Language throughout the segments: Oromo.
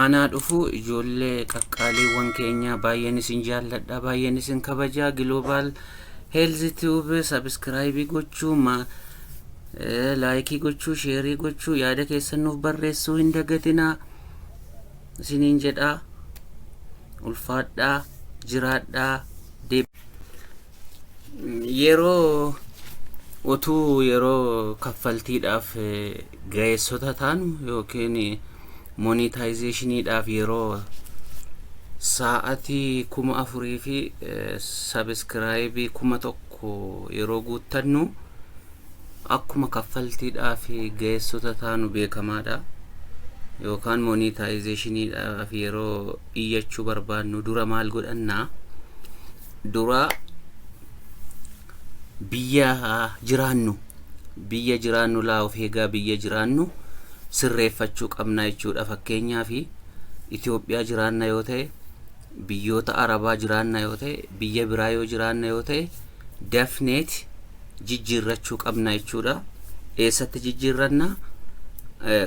Anaa dhufu, ijoollee qaqqaaliiwwan keenya. Baay'een isin jaalladha, baay'een isin kabajaa. Global Health Tube subscribe gochuu, like gochuu, share gochuu, yaada keessan nuuf barreessuu hin dagatinaa isiniin jedhaa. Ulfaadhaa, jiraadhaa. Yeroo utuu yeroo kaffaltiidhaaf ga'eessota taanu yookiin monetizationiidhaaf yeroo sa'atii 4000 fi subscribe 1000 yeroo guuttannu, akkuma kaffaltiidhaaf ga'eessota taanu beekamaadha. Yookaan monetizationiidhaaf yeroo iyyachuu barbaannu dura maal godhannaa? Dura biyya jiraannu laa of eegaa, biyya jiraannu sirreeffachuu qabna jechuudha. Fakkeenyaaf, Itoophiyaa jiraanna yoo ta'e, biyyoota Arabaa jiraanna yoo ta'e, biyya biraa yoo jiraanna yoo ta'e, dafneet jijjiirrachuu qabna jechuudha. Eessatti jijjiirranna?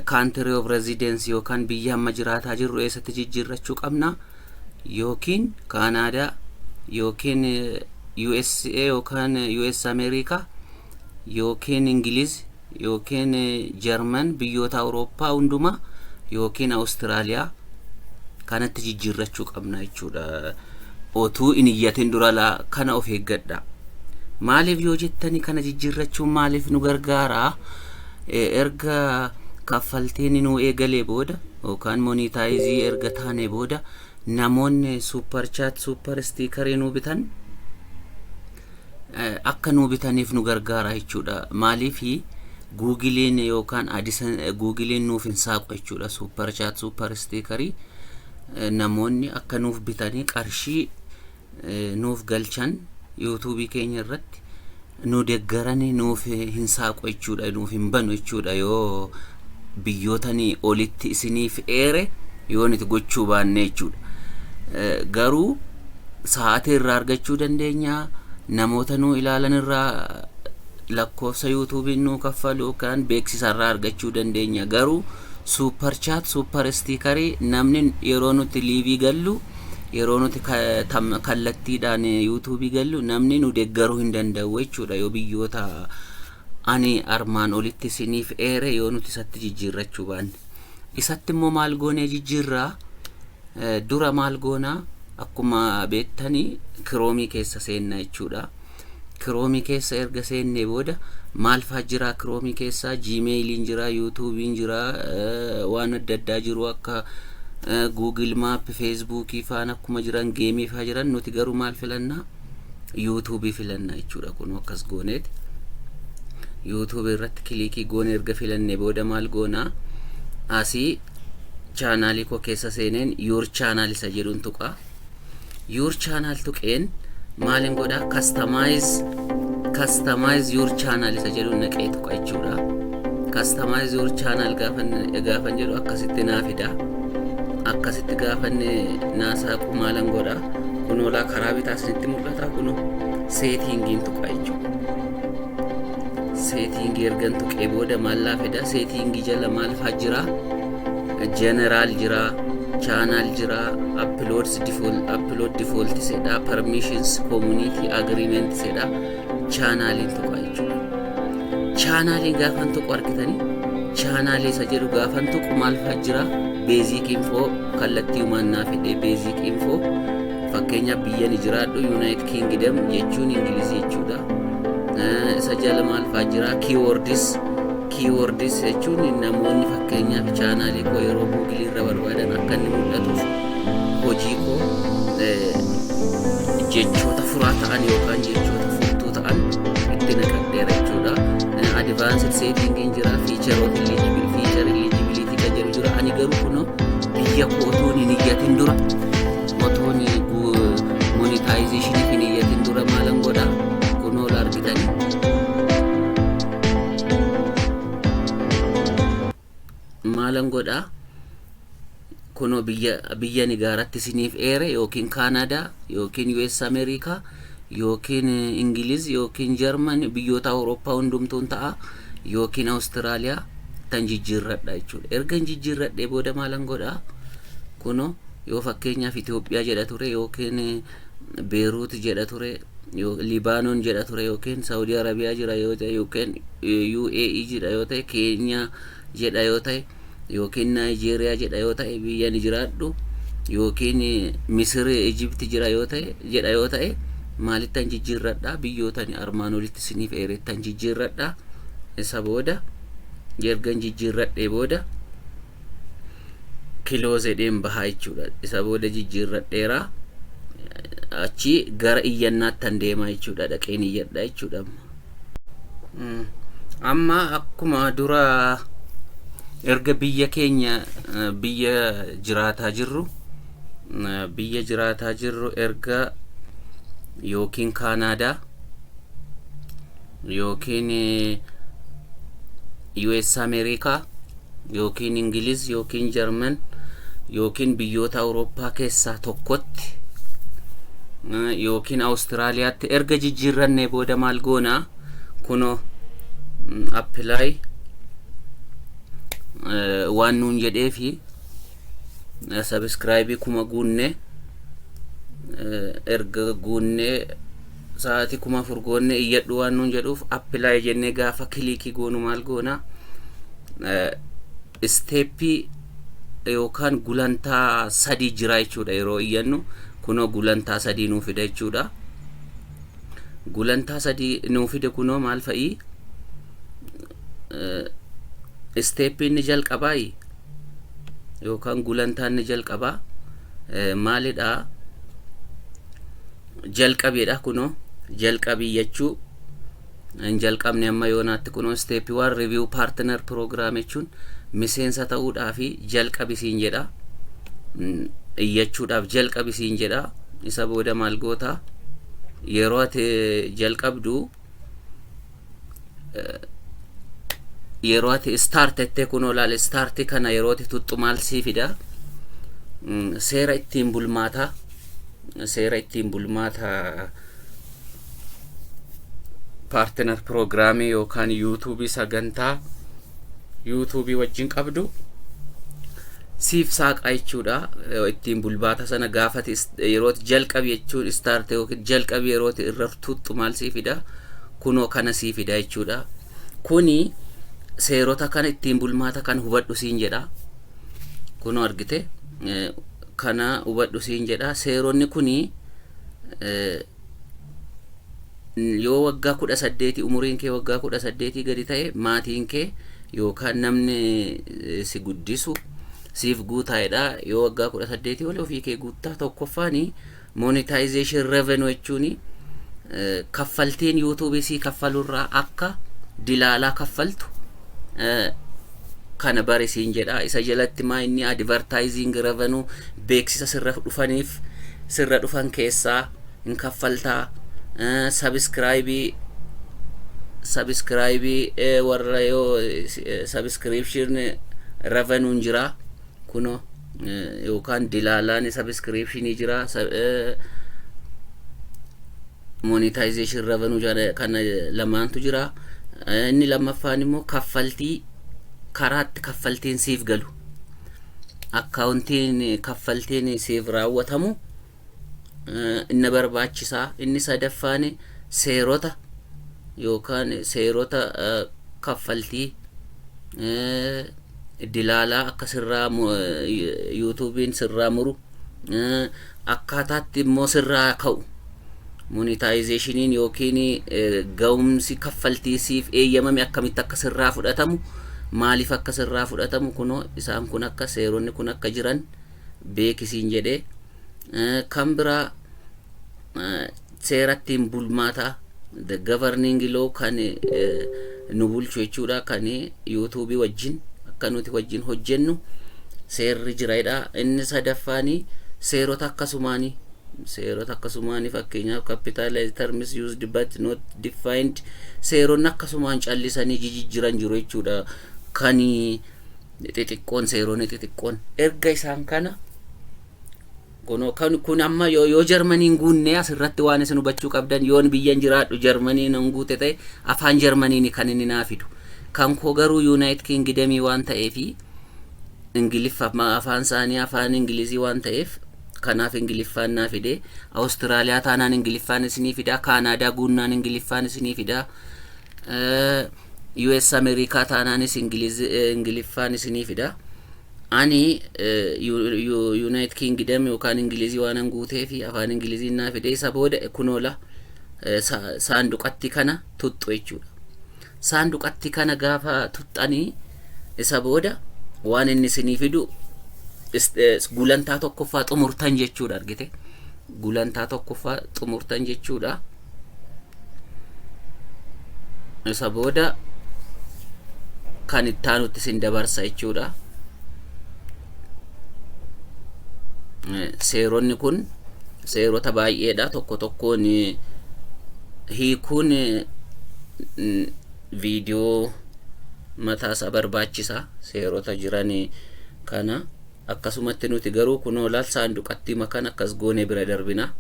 Country of residence yookaan biyya amma jiraataa jirru eessatti jijjiirrachuu qabna? Yookiin Kaanaadaa yookiin USA yookaan US Ameerikaa yookiin Ingiliz yookiin Jarman, biyyoota Awurooppaa hundumaa yookiin Awustiraaliyaa kanatti jijjiirrachuu qabna jechuudha. Otuu hin iyyatin dura laa kana of eeggadha. Maaliif yoo jettani, kana jijjiirrachuun maaliif nu gargaara? Erga kaffaltiin nu eegalee booda yookaan monetize erga taane booda, namoonni super chat, super sticker nu bitan akka nu bitaniif nu gargaara jechuudha. Maaliifi Googleiin yookaan Googleiin nuuf hin saaqu jechuudha. Super chat, super sticker namoonni akka nuuf bitanii qarshii nuuf galchan, YouTubeii keenya irratti nu deeggaranii nuuf hin saaqu jechuudha, nuuf hin banu jechuudha, yoo biyyootanii olitti isiniif eere yoo nuti gochuu baanne jechuudha. Garuu sa'aatii irraa argachuu dandeenya, namoota nu ilaalan irraa, lakkoofsa YouTubeiin nu kaffalu yookaan beeksisa irraa argachuu dandeenya. Garuu super chat, super sticker namni yeroo nuti live gallu, yeroo nuti kallattiidhaan YouTubeii gallu, namni nu deeggaruu hin danda'u jechuudha, yoo biyyoota ani armaan olitti isiniif eere yoo nuti isatti jijjiirrachuu baanne. Isatti immoo maal goonee jijjiirraa? Dura maal goonaa? Akkuma beektanii Chromeii keessa seenna jechuudha. Chromeii keessa erga seennee booda maal faa jira Chromeii keessa? Gmailiin jira, YouTubeiin jira, waan adda addaa jiru, akka Google Map, Facebookii faan akkuma jiran, gameii faa jiran. Nuti garuu maal filannaa? YouTubeii filannaa jechuudha. Kun akkas gooneeti YouTubeii irratti click goone. Erga filannee booda maal goonaa? Asii channelii koo keessa seeneen your channel isa jedhuun tuqaa. Your channel tuqeen maalin godhaa? Customize your channel isa jedhuun naqee tuqa jechuudha. Customize your channel gaafan jedhu akkasitti naa fida. Akkasitti gaafan naa saaqu maalan godhaa? Kunoolaa karaa bitaa isinitti mul'ata, kunoo settingiin tuqa jechuudha. Settingii ergan tuqee booda maal laa fida? Settingii jala maal faa jira? General jira, channel jira, uploads default, upload default sedha, permissions, community agreement sedha. Channeliin tuqa jechuudha. Channeliin gaafan tuqu argitanii, channelii isa jedhu gaafan tuqu maal faa jira? Basic info kallattii uumaan naa fedhe. Basic info, fakkeenyaaf, biyya ni jiraadhu United Kingdom jechuun Ingilizii jechuudha. Isa jala maal faa jira? Keywords. Keywords jechuun namoonni fakkeenyaaf channelii koo yeroo Googleii irra barbaadan akka inni mul'atuuf hojii koo jechoota furaa ta'an yookaan jechoota furtuu ta'an itti naqadheera jechuudha. Advanced settingiin jira, feature of eligibility, feature eligibility kan jedhu jira. Ani garuu kunoo biyya koo otoon hin iyyatin dura, otoon monetizationiif hin iyyatin dura maalan godhaa? Kunoo argitanii, maalan godhaa? Kunoo biyya ni gaaratti isiniif eere, yookiin Kaanadaa yookiin US Ameerikaa yookiin Ingiliz yookiin Jarman, biyyoota Awurooppaa hundumtuun ta'a, yookiin Awustiraaliyaa tan jijjiirradha jechuudha. Erga hin jijjiirradhee booda maalan godhaa? Kunoo, yoo fakkeenyaaf Itoophiyaa jedha ture yookiin Beeruut jedha ture, Libaanoon jedha ture yookiin Saawudii Arabiyaa jira yoo ta'e yookiin UAE jedha yoo ta'e, Keeniyaa jedha yoo ta'e yookiin Naayijeeriyaa jedha yoo ta'e, biyya ni jiraadhu yookiin Misir, Ijipti jira yoo ta'e jedha yoo ta'e, maalittan jijjiirradha? Biyyoota armaan olitti isiniif eerettan jijjiirradha. Isa booda ergan jijjiirradhee booda close jedheen bahaa jechuudha. Isa booda jijjiirradheeraa, achi gara iyyannaattan deemaa jechuudha. Dhaqeen iyyadha jechuudha. Amma akkuma dura erga biyya keenya, biyya jiraataa jirru, erga yookiin Kaanaadaa yookiin US Ameerikaa yookiin Ingiliz yookiin Jarman yookiin biyyoota Awurooppaa keessaa tokkotti yookiin Awustiraaliyaatti erga jijjiirrannee booda maal goonaa? Kunoo, apply waan nuun jedhee fi subscribe 1000 guunne, erga guunnee sa'aatii 4000 goonne iyyadhu waan nuun jedhuuf, apply jennee gaafa click goonu maal goona? Step yookaan gulantaa sadii jira jechuudha. Yeroo iyyannu kunoo gulantaa sadii nuu fida jechuudha. Gulantaa sadii nuu fide. Kunoo maal fa'ii? Step inni jalqabaa yookaan gulantaa inni jalqabaa maalidha? Jalqabeedha. Kunoo jalqabii jechuu hin jalqabne amma yoonaatti. Kunoo, step one, review partner program jechuun miseensa ta'uudhaafi jalqabisiin jedha, iyyachuudhaaf jalqabisiin jedha. Isa booda maal goota? Yeroo ati jalqabdu, yeroo ati start jettee, kunoo laal, start kana yeroo ati tuttu maal sii fida? Seera ittiin bulmaataa, seera ittiin bulmaataa partner program yookaan yuutuubii, sagantaa yuutuubii wajjin qabdu siif saaqaa jechuudha. Ittiin bulmaata sana gaafati yeroo jalqabi jechuun start yookiin jalqabi yeroo irra tuttu maal sii fida? Kunoo kana sii fida jechuudha. Kuni seerota kana, ittiin bulmaata kan hubadhu siin jedha. Kunoo argite, kana hubadhu siin jedha. Seeronni kuni yoo waggaa 18, umuriin kee waggaa 18 gadi ta'e, maatiin kee yookaan namni si guddisu siif guutaa'edha. Yoo waggaa 18 oli, ofii kee guuttaa. Tokkoffaani monetization revenue jechuun kaffaltiin yuutuubii sii kaffalurraa akka dilaalaa kaffaltu kana barisiin jedha. Isa jalatti maa inni advertising revenue, beeksisa sirra dhufaniif, sirra dhufan keessaa hin kaffaltaa. Subscribe warra yoo subscription revenue jira, kuno yookaan dilaalaan subscription jira, monetization revenue kana lamaantu jira. Inni lammaffaan immoo kaffaltii, karaatti kaffaltiin siif galu, akkaawuntiin kaffaltiin siif raawwatamu inni barbaachisaa. Inni sadaffaan seerota yookaan seerota kaffaltii dilaalaa akka sirraa yuutuubiin sirraa muru, akkaataatti immoo sirraa ka'u, monetizationiin yookiin ga'umsi kaffaltii siif eeyyamame akkamitti akka sirraa fudhatamu, maaliif akka sirraa fudhatamu, kunoo isaan kun akka seeronni kun akka jiran beekisiin jedhee. Kan biraa seerattiin bulmaataa, the governing law, kan nu bulchu jechuudha, kan yuutuubii wajjin akka nuti wajjin hojjennu seerri jiraidha. Inni sadaffaani seerota akkasumaanii, seerota akkasumaanii, fakkeenyaaf capitalized terms used but not defined, seeronni akkasumaan callisanii jijjiiran jiru jechuudha, kan xixiqqoon, seeronni xixiqqoon. Erga isaan kana kunoo kan kun amma yoo Jarmaniin guunne, asirratti waan isin hubachuu qabdan, yoon biyyan jiraadhu Jarmaniin hin guute ta'e, afaan Jarmaniin kan inni naa fidu. Kan koo garuu United Kingdom waan ta'eefi Ingiliffa, afaan isaanii afaan Ingilizii waan ta'eef, kanaaf Ingiliffaan naa fide. Awustiraaliyaa taanaan Ingiliffaan isinii fida, Kaanaadaa guunnaan Ingiliffaan isinii fida, US Ameerikaa taanaanis Ingiliffaan isinii fida. Ani United Kingdom yookaan Ingilizii waanan guutee fi afaan Ingiliziin naa fide. Isa booda kunoola saanduqatti kana tuxxu jechuudha. Saanduqatti kana gaafa tuxxanii, isa booda waan inni isinii fidu gulantaa tokkoffaa xumurtan jechuudha. Argite, gulantaa tokkoffaa xumurtan jechuudha. Isa booda kan ittaanutti isin dabarsa jechuudha. Seeronni kun seerota baay'eedha. Tokko tokkoon hiikuun viidiyoo mataa isaa barbaachisa, seerota jiran kana. Akkasumatti nuti garuu kunoo laal, saanduqatti makan akkas goone bira darbina.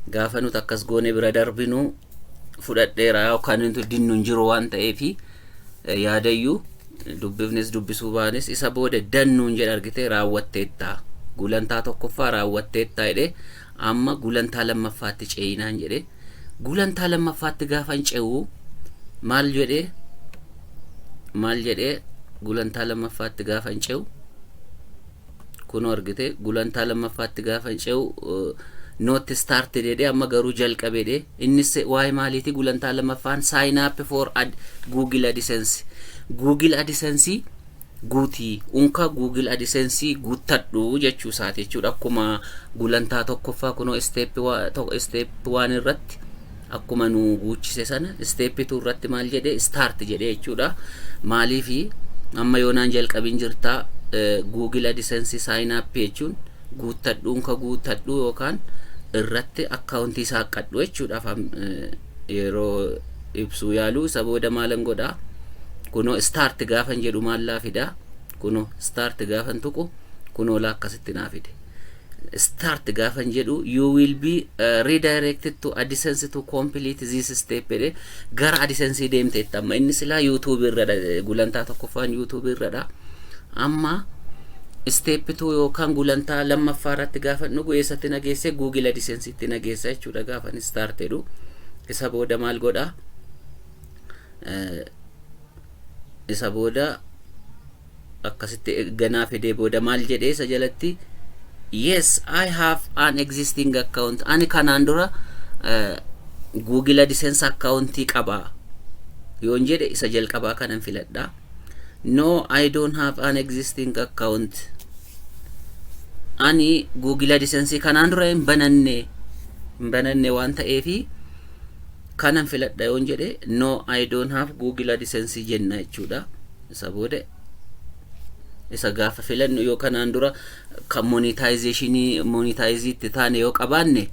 Gaafa nuti akkas goone bira darbinu, fudhadheera yookaan nuti dinnu hin jiru waan ta'eefi, yaadayyuu dubbifnis dubbisuu baanis, isa booda dannuun jedha. Argite, raawwatteettaa, gulantaa tokkoffaa raawwatteettaa jedhe. Amma gulantaa lammaffaatti ceeyinaan jedhe. Gulantaa lammaffaatti gaafan ce'u maal jedhe? Maal jedhe? Gulantaa lammaffaatti gaafan ce'u, kunoo argite, gulantaa lammaffaatti gaafan ce'u "not start" jedhe. Amma garuu jalqabe jedhe. Innis waa'ee maaliiti? Gulantaa lammaffaan "sign up for Google AdSense", Google AdSense guutii, unka Google AdSense guuttadhu jechuu isaati jechuudha. Akkuma gulantaa tokkoffaa kunoo step one irratti akkuma nu guuchise sana, step two irratti maal jedhe? Start jedhe jechuudha. Maaliifi amma yoonaan jalqabin jirtaa. Google AdSense sign up jechuun guuttadhu, unka guuttadhu yookaan irratti akkaawuntii saaqqadhu jechuudha afaan yeroo ibsuu yaalu. Isa booda maalan godhaa? Kunoo start gaafan jedhu maallaa fida? Kunoo start gaafan tuqu, kunoo laa akkasitti naa fide. Start gaafan jedhu, "You will be redirected to AdSense to complete this step" jedhe. Gara AdSense deemteetta. Amma inni silaa YouTube irradha, gulantaa tokkoffaan YouTube irradha. Amma step 2 yookaan gulantaa lammaffaa irratti gaafa dhugu eessatti nageesse? Google AdSense itti nageessa jechuudha gaafan start jedhu. Isa booda maal godha? Isa booda akkasitti ganaa fidee booda maal jedhee isa jalatti? "Yes, I have an existing account", ani kanaan dura Google AdSense accountii qaba yoon jedhe, isa jalqabaa kanan filadha. "No, I don't have an existing account", ani Google AdSense kanaan dura hin bananne waan ta'eefi kanan filadha yoon jedhe, "No, I don't have Google AdSense" jenna jechuudha. Isa booda isa gaafa filannu, yoo kanaan dura kan monetizationii monetize taane yoo qabaanne,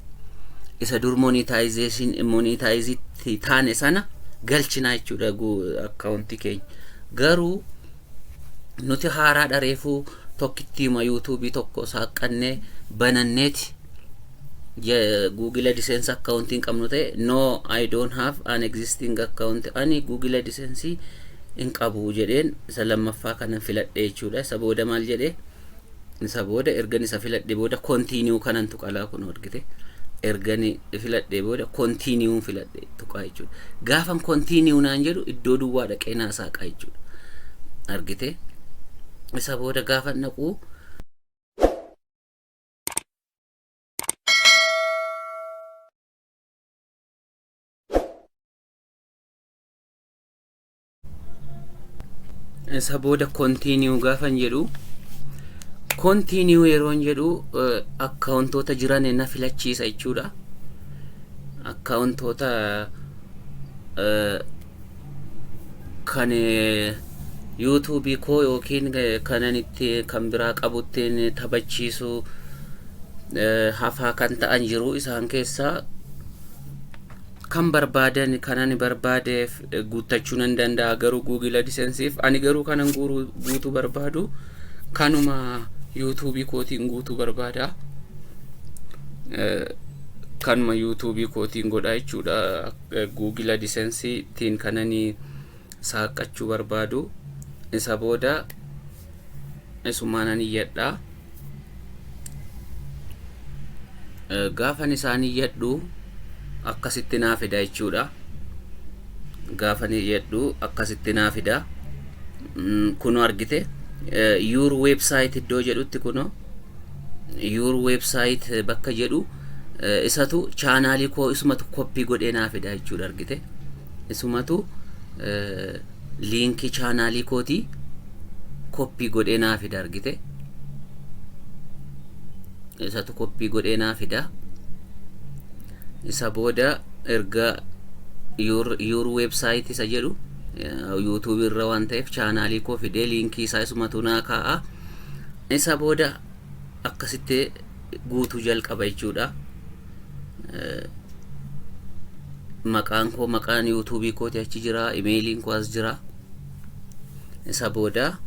isa dur monetization monetize taane sana galchinaa jechuudha akkaawuntii keenya. Garuu nuti haaraa dhareefuu tokkittiima yuutuubii tokko saaqqannee bananneeti Google AdSense akkaawuntii hin qabnu ta'e, "No, I don't have an existing account", ani Google AdSense hin qabu jedheen isa lammaffaa kanan filadhe jechuudha. Isa booda maal jedhe? Isa booda ergan isa filadhe booda continue kanan tuqalaa. Kun argite, ergani filadhe booda continue filadhe tuqaa jechuudha. Gaafan continue naan jedhu, iddoo duwwaa dhaqee naa saaqaa jechuudha. Argite, isa booda gaafan naquu isa booda continue gaafan jedhu, continue yeroon jedhu, akkaawuntoota jiran na filachiisa jechuudha. Akkaawuntoota kan yuutuubii koo yookiin kanan itti kan biraa qabuttiin taphachiisu hafaa kan ta'an jiru. Isaan keessaa kan barbaadan kanan barbaadeef guuttachuu nan danda'a. Garuu Google AdSenseef ani garuu kanan guutuu barbaadu kanuma yuutuubii kootiin guutuu barbaada. Kanuma yuutuubii kootiin godha jechuudha. Google AdSense ittiin kananii saaqqachuu barbaadu. Isa booda Isumaanan iyyadhaa. Gaafan isaan iyyadhu akkasitti naa fida jechuudha. Gaafan iyyadhu akkasitti naa fida. Kunoo argite, "your website" iddoo jedhutti, kunoo "your website" bakka jedhu isatu chaanaalii koo isumatu copy godhee naa fida jechuudha. Argite, isumatu liinkii chaanaalii kootii copy godhee naa fida. Argite, isatu copy godhee naa fida. Isa booda erga "your website" isa jedhu, YouTube irra waan ta'eef, chaanaalii koo fidee liinkii isaa isumatu naa kaa'a. Isa booda akkasitti guutuu jalqaba jechuudha. Maqaan koo, maqaan yuutuubii kooti achi jira, imeeliin koo as jira. Isa booda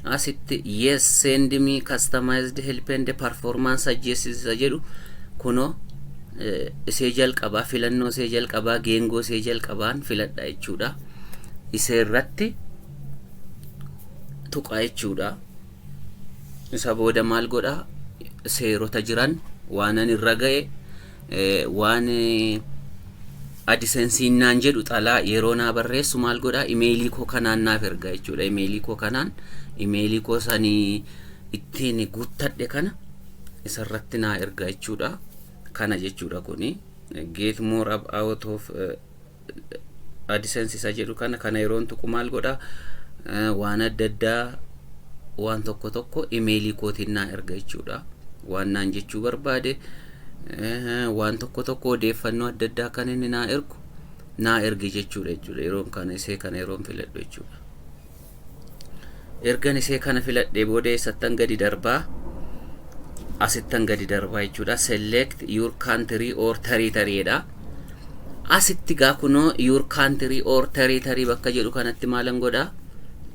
asitti "Yes, send me customized help and performance suggestions" isa jedhu, kunoo isee jalqabaa, filannoo isee jalqabaa, geengoo isee jalqabaan filadha jechuudha. Isee irratti tuqa jechuudha. Isa booda maal godha? Seerota jiran, waan an irra ga'e, waan AdSensiin naan jedhu, xalaa yeroo naa barreessu maal godha? Imeelii koo kanaan naaf erga jechuudha. Imeelii koo kanaan, imeelii koo sanii ittiin guuttadhe kana isarratti naa erga jechuudha. Kana jechuudha kuni "Get more out of AdSense" isa jedhu kana. Kana yeroon tuqu maal godha? Waan adda addaa, waan tokko tokko imeelii kootiin naa erga jechuudha. Waan naan jechuu barbaade, waan tokko tokko, odeeffannoo adda addaa kan inni naa ergu naa erge jechuudha yeroon kana isee kana yeroon filadhu jechuudha. Ergan isee kana filadhee booda eessattan gadi darbaa? Asittan gadi darbaa jechuudha. "Select your country or territory" dha. Asitti gaa kunoo "your country or territory" bakka jedhu kanatti maalan godhaa?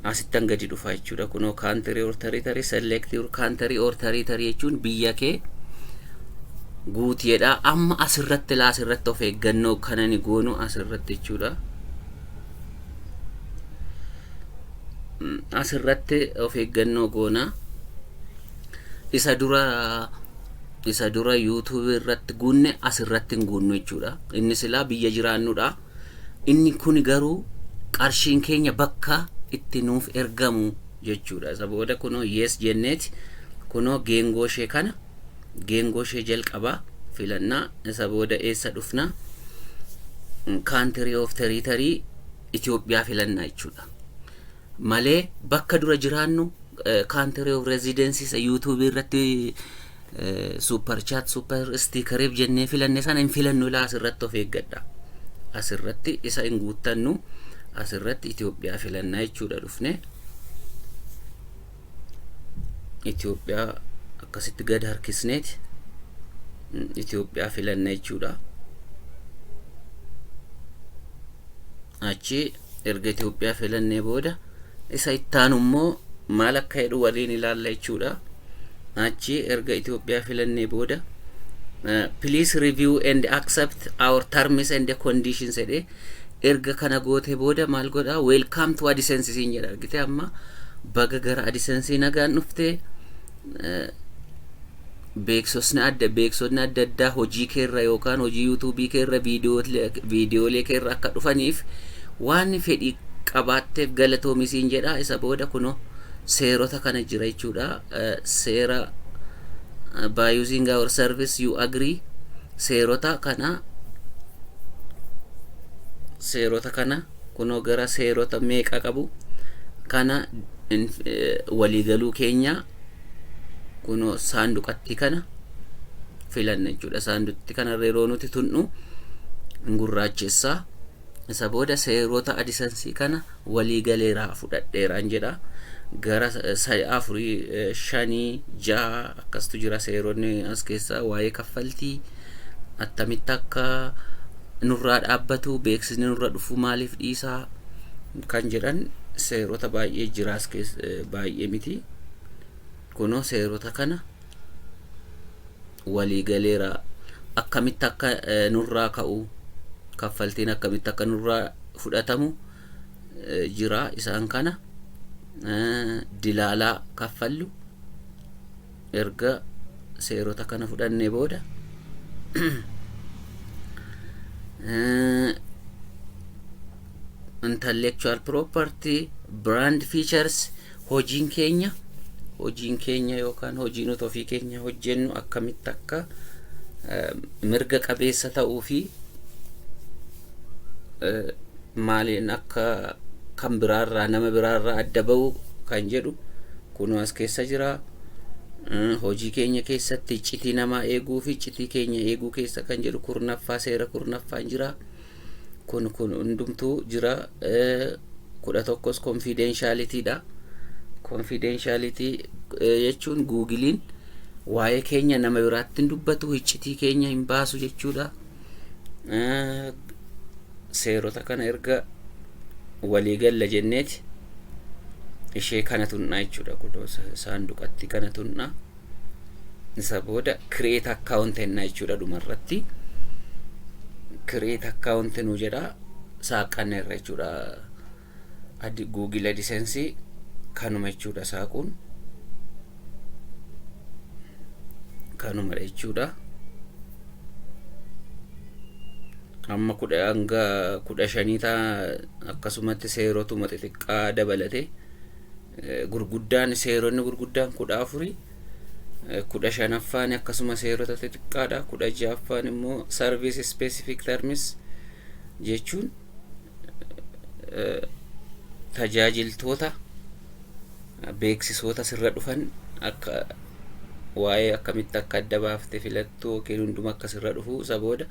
Asittan gadi dhufa jechuudha. Kunoo country or territory, "Select your country or territory" jechuun biyya kee guutiidha. Amma asirratti laa, asirratti of eeggannoo kana ni goonu asirratti jechuudha. Asirratti of eeggannoo goona. Isa dura YouTube irratti guunne asirratti hin guunnu jechuudha. Inni silaa biyya jiraannudha. Inni kun garuu qarshiin keenya bakka itti nuuf ergamu jechuudha. Isa booda kunoo "yes" jenneeti, kunoo geengoo ishee kana, geengoo ishee jalqabaa filannaa. Isa booda eessa dhufna? Country or territory Itoophiyaa filannaa jechuudha. Malee bakka dura jiraannu, country of residence isa YouTube irratti super chat, super stickeriif jennee filanne sana hin filannu. Ilaa, asirratti of eeggadha. Asirratti isa hin guuttannu. Asirratti Itoophiyaa filannaa jechuudha. Dhufne Itoophiyaa akkasitti gad harkisneeti Itoophiyaa filanna jechuudha. Achi erga Itoophiyaa filannee booda isa ittaanu immoo maal akka jedhu waliin ilaalla jechuudha. Achi erga Itoophiyaa filannee booda "Please review and accept our terms and conditions" jedhee, erga kana goote booda maal godha? "Welcome to AdSense" siin jedha. Argite, amma baga gara AdSense nagaan dhufte, beeksisni adda addaa hojii keerra yookaan hojii yuutuubii keerra, viidiyoolee keerra akka dhufaniif waan fedhii qabaatteef galatoomi siin jedha. Isa booda kunoo seerota kana jira jechuudha. Seera "By using our service you agree", seerota kana kunoo gara seerota meeqa qabu kana waliigaluu keenya kunoo saanduqatti kana filanna jechuudha. Saanduqatti kana yeroo nuti tunnu gurraachessaa. Isa booda seerota AdSensii kana waliigaleeraa fudhadheeraan jedha. Gara afurii, shanii, jaha akkastu jira seeronni as keessaa. Waa'ee kaffaltii attamitti akka nurraa dhaabbatu, beeksisni nurra dhufu maaliif dhiisaa kan jedhan seerota baay'ee jira as keessa. Baay'ee miti, kunoo seerota kana waliigaleera. Akkamitti akka nurraa ka'u, kaffaltiin akkamitti akka nurraa fudhatamu jira. Isaan kana Dilaalaa kaffallu erga seerota kana fudhannee booda, intellectual property, brand features, hojiin keenya yookaan hojii nuti ofii keenya hojjennu akkamitti akka mirga qabeessa ta'uu fi maaliin akka kan biraarraa, nama biraarraa adda ba'u kan jedhu kunoo as keessa jira. Hojii keenya keessatti iccitii namaa eeguu fi iccitii keenya eeguu keessa kan jedhu 10ffaa, seera 10ffaan jira. Kun hundumtuu jira. 11s confidentialityidha. Confidentiality jechuun Googleiin waa'ee keenya nama biraatti hin dubbatu, iccitii keenya hin baasu jechuudha. Seerota kana erga walii galla jenneeti ishee kana tunnaa jechuudha. Kunoo saanduqatti kana tunnaa. Isa booda create account jennaa jechuudha. Dhumarratti create account nu jedha, saaqanneerra jechuudha. Adi Google AdSense kanuma jechuudha, saaquun kanumadha jechuudha. Amma 10 hanga 15 ta'a. Akkasumatti seerotuma xixiqqaa dabalate gurguddaan, seeronni gurguddaan 14, 15ffaan akkasuma seerota xixiqqaadha. 16ffaan immoo service specific terms jechuun tajaajiltoota beeksisoota sirra dhufan akka waa'ee akkamitti akka adda baaftee filattu yookiin hunduma akka sirra dhufu. Isa booda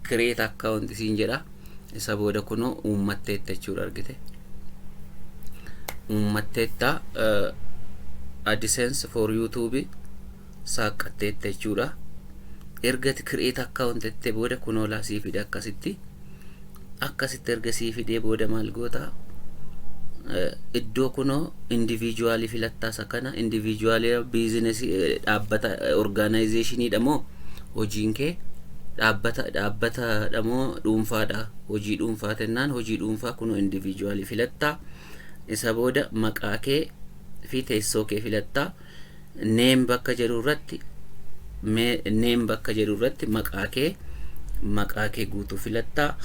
create account siin jedha. Isa booda kunoo uummatteetta jechuudha. Argite, uummatteetta, AdSense for YouTube saaqqatteetta jechuudha. Erga create account jettee booda kunoo laa sii fide akkasitti. Akkasitti erga sii fidee booda maal goota? Iddoo kunoo individualii filattaa. Isa kana individualii, businessii, dhaabbata, organizationiidha moo hojiin kee, dhaabbatadha moo dhuunfaadha? Hojii dhuunfaa tennaan hojii dhuunfaa kunoo individualii filattaa. Isa booda maqaa kee fi teessoo kee filattaa. Name bakka jedhu irratti, name bakka jedhu irratti maqaa kee guutuu filattaa.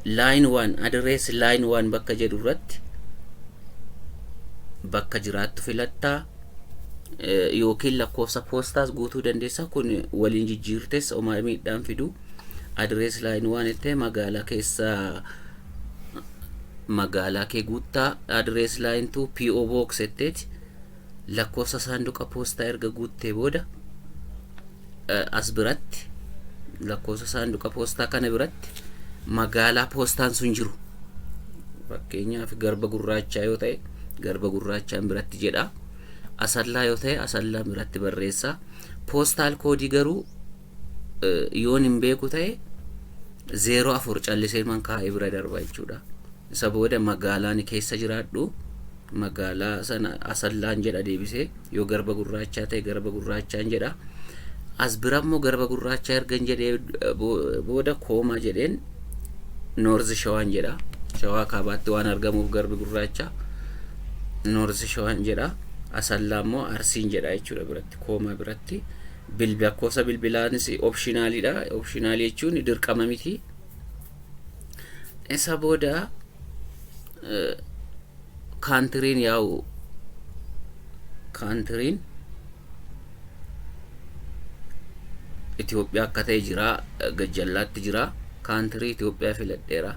Line one, address line one bakka jedhu irratti bakka jiraattu filattaa yookiin lakkoofsa poostaas guutuu dandeessa. Kun waliin jijjiirtes homaa miidhaan fidu. Address line one itti magaalaa keessa magaalaa kee guuttaa. Address line two PO box jetteeti lakkoofsa saanduqa poostaa erga guuttee booda, as biratti lakkoofsa saanduqa poostaa kana biratti magaalaa poostaan sun jiru, fakkeenyaaf Garba Gurraachaa yoo ta'e Garba Gurraachaan biratti jedha, Asallaa yoo ta'e Asallaan biratti barreessa. Postal codeii garuu yoon hin beeku ta'e 04 callisee man kaa'ee bira darba jechuudha. Isa booda magaalaan keessa jiraadhu magaalaa sana Asallaan jedha deebisee. Yoo Garba Gurraachaa ta'e Garba Gurraachaan jedha. As bira immoo Garba Gurraachaa ergan jedhee booda comma jedheen North Shawaan jedha. Shawaa Kaabaatti waan argamuuf Garbi Gurraacha North Shawaan jedha. Asallaa immoo Arsiin jedha jechuudha biratti, comma biratti. Lakkoofsa bilbilaanis optionaliidha. Optionalii jechuun dirqama miti. Isa booda countryn yaa'u countryn Itoophiyaa akka ta'e jira, gajjallaatti jira. Country Itoophiyaa filadheera.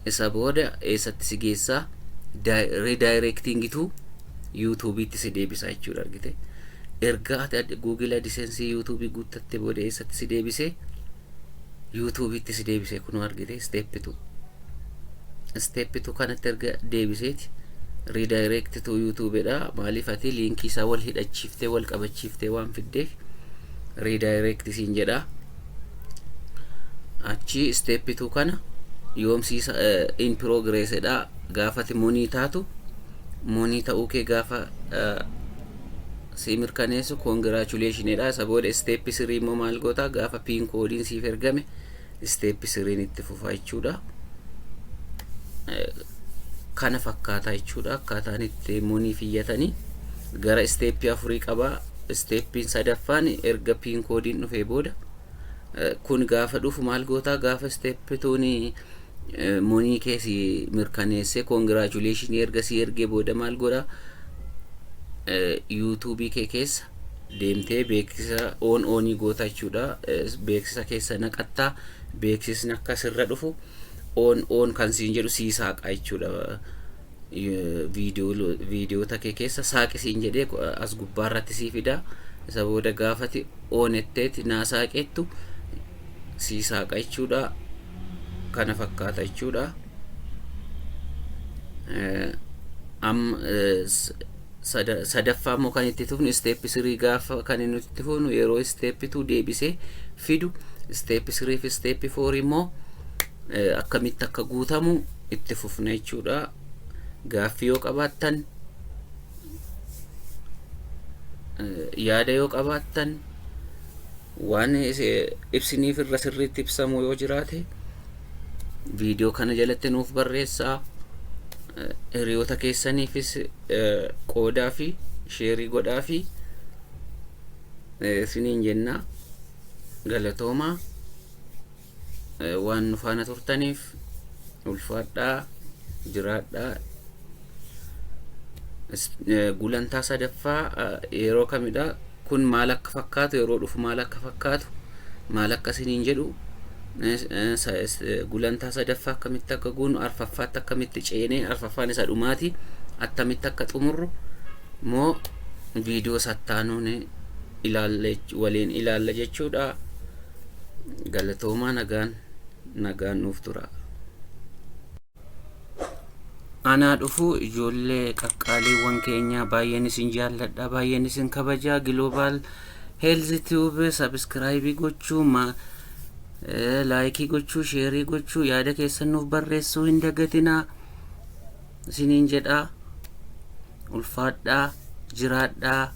Isa booda eessatti si geessaa? Redirectingitu YouTubeitti si deebisa jechuudha. Argite, erga ati Google AdSense YouTubeii guuttatte booda eessatti si deebise? YouTubeitti si deebise. Kunoo argite, step two kanatti erga deebiseeti redirect to YouTubedha. Maaliif? Ati linkii isaa wal hidhachiiftee, wal qabachiiftee waan fiddeef redirect siin jedha. Achi step two kana yoomsiisa in progressedha. Gaafati money taatu, money ta'uu kee gaafa si mirkaneessu congratulationidha. Isa booda step three immoo maal goota? Gaafa PIN codeiin siif ergame step threen itti fufa jechuudha. Kana fakkaata jechuudha. Akkaataan itti moniif iyyatanii gara step afurii qabaa. Stepiin sadaffaan erga PIN codeiin dhufee booda, kun gaafa dhufu maal gootaa? Gaafa step twon money keessi mirkaneessee congratulation erga si ergee booda maal godhaa? YouTubeii kee keessa deemtee beeksisa on onii goota jechuudha. Beeksisa keessa naqattaa, beeksisni akka sirra dhufu on on kan siin jedhu sii saaqa jechuudha. Viidiyoota kee keessa saaqi siin jedhee as gubbaarratti sii fida. Isa booda gaafati on etteeti naa saaqettu sii saaqa jechuudha. Kana fakkaata jechuudha. Amma sadaffaa immoo kan itti fufnu step three. Gaafa kan inni itti fufnu yeroo step two deebisee fidu, step three fi step four immoo akkamitti akka guutamu itti fufna jechuudha. Gaaffii yoo qabaattan, yaada yoo qabaattan, waan ibsiniif irra sirriitti ibsamu yoo jiraate viidiyoo kana jalatti nuuf barreessaa. Hiriyoota keessaniifis qoodaa fi share godhaa fi isiniin jennaa. Galatoomaa, waan nu faana turtaniif ulfaadhaa, jiraadhaa. Gulantaa sadaffaa yeroo kamidha kun, maal akka fakkaatu, yeroo dhufu maal akka fakkaatu, maal akka isiniin jedhu, gulantaa sadaffaa akkamitti akka guunu, arfaffaatti akkamitti ceenee, arfaffaan isa dhumaati, attamitti akka xumurru moo viidiyoo sattaanuun ilaalla, waliin ilaalla jechuudha. Galatoomaa, nagaan nagaan nuuf tura. Anaa dhufu, ijoollee qaqqaaliiwwan keenya. Baay'een isin jaalladha, baay'een isin kabajaa. Global Health Tube subscribe gochuu, like gochuu, share gochuu, yaada keessan nuuf barreessuu hin dagatinaa isiniin jedhaa. Ulfaadhaa, jiraadhaa.